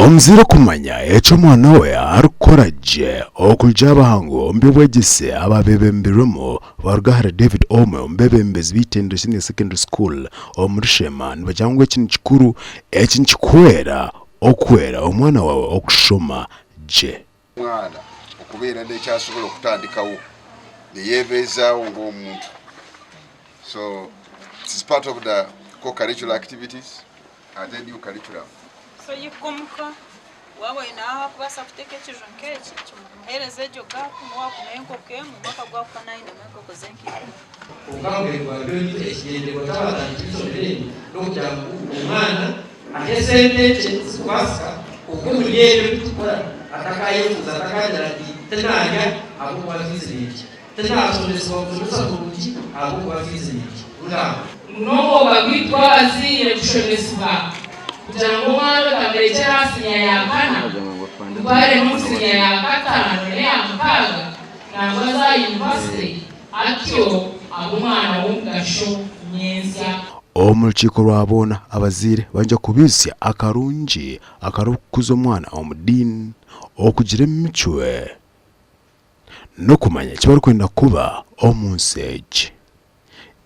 Omuzaire okumanya eki omwana we arikukora gye okuruga abahangu omu by'obwegyese ababeebembirwemu baruga ahari David Omwe omu beebembezi b'eitendero Senior Secondary School omuri Sheema nibagira ngu eki nikikuru eki nikikuhwera okuhwera omwana waawe okushoma gye. Omwana okubeera n'eki asobola okutandikawo neyebeezaawo ng'omuntu so it's part of the co-curricular activities ate new curriculum. So yihika omuka waaba oine ahu arikubaasa kuteeka ekiju nk'eki kimuheereze egyo gaapu n'obu waakumuha enkoko emwe omwaka gwahika naaba ainemu enkoko ze nka ibiri. Kwonka muheru gwa byona itwe ekigyendererwa ky'abatandiki b'eishomero eri n'okugira ngu omwana ahe esente nkye ezirikubaasika kwonka omuri ebyo ebi turikukora atakayefuuza atakagira ati tinaarya ahabw'okuba fiizi nindya, tinaashomesibwa mushomesa murungi ahabw'okuba fiizi nindya. Ngamba. Ngu n'omwoga gwaitu gw'abazaire kushomesibwa kugira ngu omwana otamurekyera aha siniya ya kana, mutware n'omu siniya ya kataano n'eya mukaaga nangwa za yunivasite. Atyo aba omwana w'omugasho nyentsya. Omu rukiiko rwa boona, abazaire baija kubaitsya akarungi akarikukuza omwana omu diini, okugira emicwe, n'okumanya eki barikwenda kuba omu nsi egi.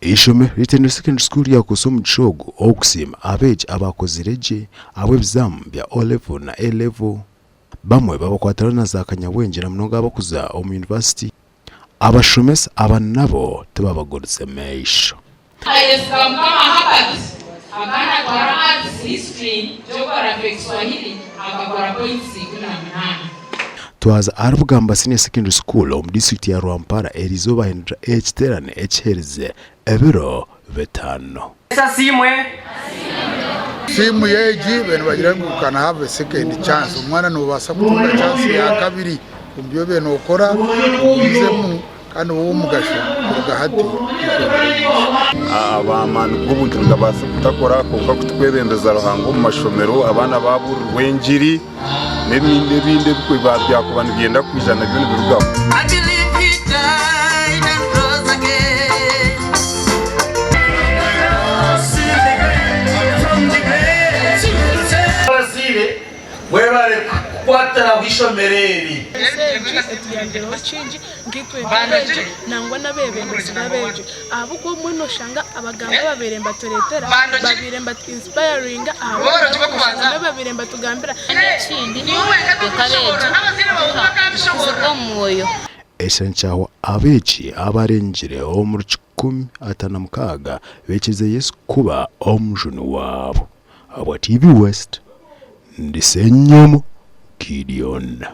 Eishomero Itendero Secondary School ryakozesa omugisha ogu okusiima abeegi abaakozire gye ahabw'ebizaamu bya O Level na A Level. Bamwe babakwatiraho na za kanyabwengye na munonga abarikuza omu yunivasiti. Abashomesa aba nabo tibabaguritse maisho. Ayesiga Mukama Herbert akaba natwara Arts, History, Geography, Kiswahili akakora points 18. Twaza ahari Bugamba Senior Secondary School omu disiturikiti ya Rwampara eriizooba bahindura ekiteerane ekiherize ebiro bitaano. Yesu asiimwe. Siimu egi babaire nibagira ngu you can have a second chance, omwana nobaasa kutunga chance yakabiri omu bi obaire nokora ogumizemu kandi obe ow'omugasho kuruga hati n'okwongyera omu maisho. Amaani g'obuntu nigabaasa kutakora kwonka ku tukwebembeza Ruhanga omu mashomero abaana baabuurirwa engiri n'ebindi ebyakuba nibyenda kwija nabyo nibirugaho. Abazaire mwebare kukwatiraho eishomero eri. Ensi egi etuyambireho kingi nkaitwe nk'abeegi nangwa n'abeebembezi b'abeegi ahabw'okuba obumwe noshanga abagambi ababaire nibatureetera babaire nibatu inspiringa ahabw'okugira ngu babaire nibatugambira. Kandi ekindi, itwe nk'abeegi tukuzibwa omu mwoyo. Eshenkyaho abeegi abarengire omuri 156 baikirize Yesu kuba omujuni waabo. Ahabwa TV West, ndi Ssenyomo Gideon.